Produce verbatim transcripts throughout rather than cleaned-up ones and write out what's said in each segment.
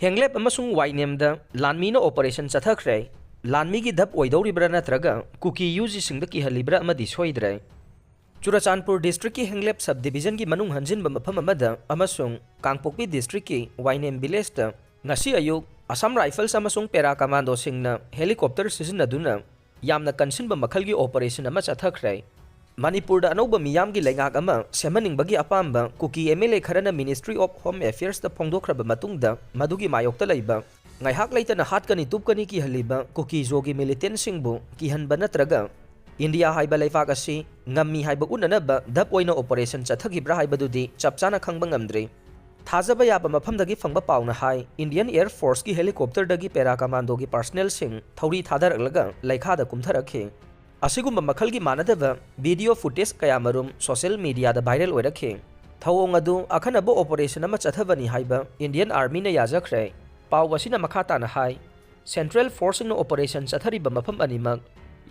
ꯍꯦꯡꯂꯦꯞ ꯑꯃꯁꯨꯡ ꯋꯥꯏꯅꯦꯝꯗ ꯂꯥꯟꯃꯤꯅ operation ꯆꯠꯊꯈ꯭ꯔꯦ꯫ ꯂꯥꯟꯃꯤꯒꯤ ꯙꯞ ꯑꯣꯏꯗꯧꯔꯤꯕ꯭ꯔꯥ ꯅꯠꯇ꯭ꯔꯒ ꯀꯨꯀꯤ ꯌꯨꯖꯤꯁꯤꯡꯗ ꯀꯤꯍꯜꯂꯤꯕ꯭ꯔꯥ ꯑꯃꯗꯤ ꯁꯣꯏꯗ꯭ꯔꯦ꯫ ꯆꯨꯔꯆꯥꯟꯄꯨꯔ districtꯀꯤ ꯍꯦꯡꯂꯦꯞ sub divisionꯒꯤ ꯃꯅꯨꯡ ꯍꯟꯖꯤꯟꯕ ꯃꯐꯝ ꯑꯃꯗ ꯑꯃꯁꯨꯡ ꯀꯥꯡꯄꯣꯛꯄꯤ districtꯀꯤ ꯋꯥꯏꯅꯦꯝ villageꯇ ꯉꯁꯤ ꯑꯌꯨꯛ Assam Rifles ꯑꯃꯁꯨꯡ para commandosꯁꯤꯡꯅ helicopter ꯁꯤꯖꯤꯟꯅꯗꯨꯅ ꯌꯥꯝꯅ ꯀꯟꯁꯤꯟꯕ ꯃꯈꯜꯒꯤ operation ꯑꯃ ꯆꯠꯊꯈ꯭ꯔꯦ꯫ ꯃꯅꯤꯄꯨꯔꯗ ꯑꯅꯧꯕ ꯃꯤꯌꯥꯝꯒꯤ ꯂꯩꯉꯥꯛ ꯑꯃ ꯁꯦꯝꯍꯟꯅꯤꯡꯕꯒꯤ ꯑꯄꯥꯝꯕ ꯀꯨꯀꯤ MLA ꯈꯔꯅ Ministry of Home Affairsꯇ ꯐꯣꯡꯗꯣꯛꯈ꯭ꯔꯕ ꯃꯇꯨꯡꯗ ꯃꯗꯨꯒꯤ ꯃꯥꯌꯣꯛꯇ ꯂꯩꯕ ꯉꯥꯏꯍꯥꯛ ꯂꯩꯇꯅ ꯍꯥꯠꯀꯅꯤ ꯇꯨꯞꯀꯅꯤ ꯀꯤꯍꯜꯂꯤꯕ ꯀꯨꯀꯤ ꯖꯣꯒꯤ militantꯁꯤꯡꯕꯨ ꯀꯤꯍꯟꯕ ꯅꯠꯇ꯭ꯔꯒ ꯏꯟꯗꯤꯌꯥ ꯍꯥꯏꯕ ꯂꯩꯕꯥꯛ ꯑꯁꯤ ꯉꯝꯃꯤ ꯍꯥꯏꯕ ꯎꯠꯅꯅꯕ ꯙꯞ ꯑꯣꯏꯅ operation ꯆꯠꯊꯈꯤꯕ꯭ꯔꯥ ꯍꯥꯏꯕꯗꯨꯗꯤ ꯆꯞ ꯆꯥꯅ ꯈꯪꯕ ꯉꯝꯗ꯭ꯔꯤ꯫ ꯊꯥꯖꯕ ꯌꯥꯕ ꯃꯐꯝꯗꯒꯤ ꯐꯪꯕ ꯄꯥꯎꯅ ꯍꯥꯏ, Indian Air Forceꯀꯤ helicopterꯗꯒꯤ para commandoꯒꯤ personnelꯁꯤꯡ ꯊꯧꯔꯤ ꯊꯥꯗꯔꯛꯂꯒ ꯂꯩꯈꯥꯗ ꯀꯨꯝꯊꯔꯛꯈꯤ꯫ ꯑꯁꯤꯒꯨꯝꯕ ꯃꯈꯜꯒꯤ ꯃꯥꯟꯅꯗꯕ video footage ꯀꯌꯥꯃꯔꯨꯝ social mediaꯗ viral ꯑꯣꯏꯔꯛꯈꯤ꯫ ꯊꯧꯑꯣꯡ ꯑꯗꯨ ꯑꯈꯟꯅꯕ operation ꯑꯃ ꯆꯠꯊꯕꯅꯤ ꯍꯥꯏꯕ Indian Armyꯅ ꯌꯥꯖꯈ꯭ꯔꯦ꯫ ꯄꯥꯎ ꯑꯁꯤꯅ ꯃꯈꯥ ꯇꯥꯅ ꯍꯥꯏ, Central Forceꯁꯤꯡꯅ operation ꯆꯠꯊꯔꯤꯕ ꯃꯐꯝ ꯑꯅꯤꯃꯛ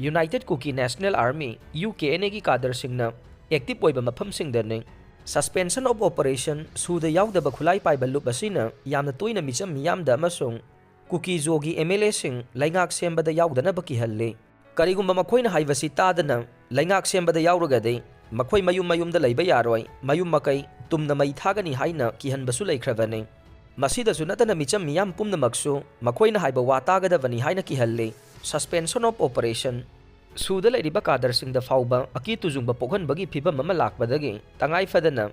United Kuki National Army, UKNAꯒꯤ cadreꯁꯤꯡꯅ active ꯑꯣꯏꯕ ꯃꯐꯝꯁꯤꯡꯗꯅꯤ꯫ Suspension of Operation ꯁꯨꯗ ꯌꯥꯎꯗꯕ ꯈꯨꯠꯂꯥꯏ ꯄꯥꯏꯕ ꯂꯨꯞ ꯑꯁꯤꯅ ꯌꯥꯝꯅ ꯇꯣꯏꯅ ꯃꯤꯆꯝ ꯃꯤꯌꯥꯝꯗ ꯑꯃꯁꯨꯡ ꯀꯨꯀꯤ ꯖꯣꯒꯤ MLAꯁꯤꯡ ꯂꯩꯉꯥꯛ ꯁꯦꯝꯕꯗ ꯌꯥꯎꯗꯅꯕ ꯀꯤꯍꯜꯂꯤ꯫ ꯀꯔꯤꯒꯨꯝꯕ ꯃꯈꯣꯏꯅ ꯍꯥꯏꯕꯁꯤ ꯇꯥꯗꯅ ꯂꯩꯉꯥꯛ ꯁꯦꯝꯕꯗ ꯌꯥꯎꯔꯒꯗꯤ ꯃꯈꯣꯏ ꯃꯌꯨꯝ ꯃꯌꯨꯝꯗ ꯂꯩꯕ ꯌꯥꯔꯣꯏ, ꯃꯌꯨꯝ ꯃꯀꯩ ꯇꯨꯝꯅ ꯃꯩ ꯊꯥꯒꯅꯤ ꯍꯥꯏꯅ ꯀꯤꯍꯟꯕꯁꯨ ꯂꯩꯈ꯭ꯔꯕꯅꯤ꯫ ꯃꯁꯤꯗꯁꯨ ꯅꯠꯇꯅ ꯃꯤꯆꯝ ꯃꯤꯌꯥꯝ ꯄꯨꯝꯅꯃꯛꯁꯨ ꯃꯈꯣꯏꯅ ꯍꯥꯏꯕ ꯋꯥ ꯇꯥꯒꯗꯕꯅꯤ ꯍꯥꯏꯅ ꯀꯤꯍꯜꯂꯤ꯫ Suspension of Operation ꯁꯨꯗ ꯂꯩꯔꯤꯕ cadreꯁꯤꯡꯗ ꯐꯥꯎꯕ ꯑꯀꯤ ꯇꯨꯖꯨꯡꯕ ꯄꯣꯛꯍꯟꯕꯒꯤ ꯐꯤꯚꯝ ꯑꯃ ꯂꯥꯛꯄꯗꯒꯤ ꯇꯉꯥꯏ ꯐꯗꯅ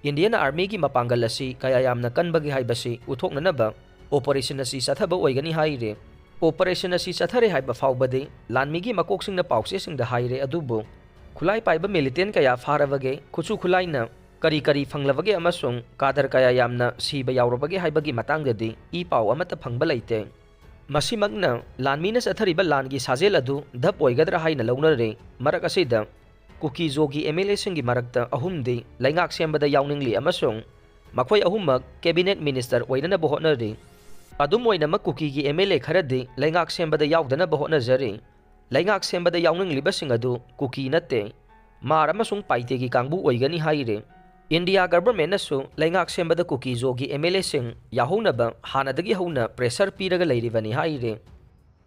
Indian Armyꯒꯤ ꯃꯄꯥꯡꯒꯜ ꯑꯁꯤ ꯀꯌꯥ ꯌꯥꯝꯅ ꯀꯟꯕꯒꯦ ꯍꯥꯏꯕꯁꯤ ꯎꯠꯊꯣꯛꯅꯅꯕ operation ꯑꯁꯤ ꯆꯠꯊꯕ ꯑꯣꯏꯒꯅꯤ ꯍꯥꯏꯔꯤ꯫ Operation ꯑꯁꯤ ꯆꯠꯊꯔꯦ ꯍꯥꯏꯕ ꯐꯥꯎꯕꯗꯤ ꯂꯥꯟꯃꯤꯒꯤ ꯃꯀꯣꯛꯁꯤꯡꯅ ꯄꯥꯎꯆꯦꯁꯤꯡꯗ ꯍꯥꯏꯔꯦ, ꯑꯗꯨꯕꯨ ꯈꯨꯠꯂꯥꯏ ꯄꯥꯏꯕ militant ꯀꯌꯥ ꯐꯥꯔꯕꯒꯦ, ꯈꯨꯠꯁꯨ ꯈꯨꯠꯂꯥꯏꯅ ꯀꯔꯤ ꯀꯔꯤ ꯐꯪꯂꯕꯒꯦ ꯑꯃꯁꯨꯡ cadre ꯀꯌꯥ ꯌꯥꯝꯅ ꯁꯤꯕ ꯌꯥꯎꯔꯕꯒꯦ ꯍꯥꯏꯕꯒꯤ ꯃꯇꯥꯡꯗꯗꯤ ꯏ ꯄꯥꯎ ꯑꯃꯠꯇ ꯐꯪꯕ ꯂꯩꯇꯦ꯫ ꯃꯁꯤꯃꯛꯅ ꯂꯥꯟꯃꯤꯅ ꯆꯠꯊꯔꯤꯕ ꯂꯥꯟꯒꯤ ꯁꯥꯖꯦꯜ ꯑꯗꯨ ꯙꯞ ꯑꯣꯏꯒꯗ꯭ꯔꯥ ꯍꯥꯏꯅ ꯂꯧꯅꯔꯤ꯫ ꯃꯔꯛ ꯑꯁꯤꯗ ꯀꯨꯀꯤ ꯖꯣꯒꯤ MLAꯁꯤꯡꯒꯤ ꯃꯔꯛꯇ ꯑꯍꯨꯝꯗꯤ ꯂꯩꯉꯥꯛ ꯁꯦꯝꯕꯗ ꯌꯥꯎꯅꯤꯡꯂꯤ ꯑꯃꯁꯨꯡ ꯃꯈꯣꯏ ꯑꯍꯨꯝꯃꯛ cabinet minister ꯑꯣꯏꯅꯅꯕ ꯍꯣꯠꯅꯔꯤ꯫ ꯑꯗꯨꯝ ꯑꯣꯏꯅꯃꯛ, ꯀꯨꯀꯤꯒꯤ MLA ꯈꯔꯗꯤ ꯂꯩꯉꯥꯛ ꯁꯦꯝꯕꯗ ꯌꯥꯎꯗꯅꯕ ꯍꯣꯠꯅꯖꯔꯤ꯫ ꯂꯩꯉꯥꯛ ꯁꯦꯝꯕꯗ ꯌꯥꯎꯅꯤꯡꯂꯤꯕꯁꯤꯡ ꯑꯗꯨ ꯀꯨꯀꯤ ꯅꯠꯇꯦ, ꯃꯥꯔ ꯑꯃꯁꯨꯡ ꯄꯥꯏꯇꯦꯒꯤ ꯀꯥꯡꯕꯨ ꯑꯣꯏꯒꯅꯤ ꯍꯥꯏꯔꯤ꯫ ꯏꯟꯗꯤꯌꯥ ꯒꯚꯔꯟꯃꯦꯟꯠꯅꯁꯨ ꯂꯩꯉꯥꯛ ꯁꯦꯝꯕꯗ ꯀꯨꯀꯤꯖꯣꯒꯤ ꯑꯦꯝ ꯑꯦꯜ ꯑꯦꯁꯤꯡ ꯌꯥꯍꯧꯅꯕ ꯍꯥꯟꯅꯗꯒꯤ ꯍꯧꯅ ꯄ꯭ꯔꯦꯁꯔ ꯄꯤꯔꯒ ꯂꯩꯔꯤꯕꯅꯤ ꯍꯥꯏꯔꯤ꯫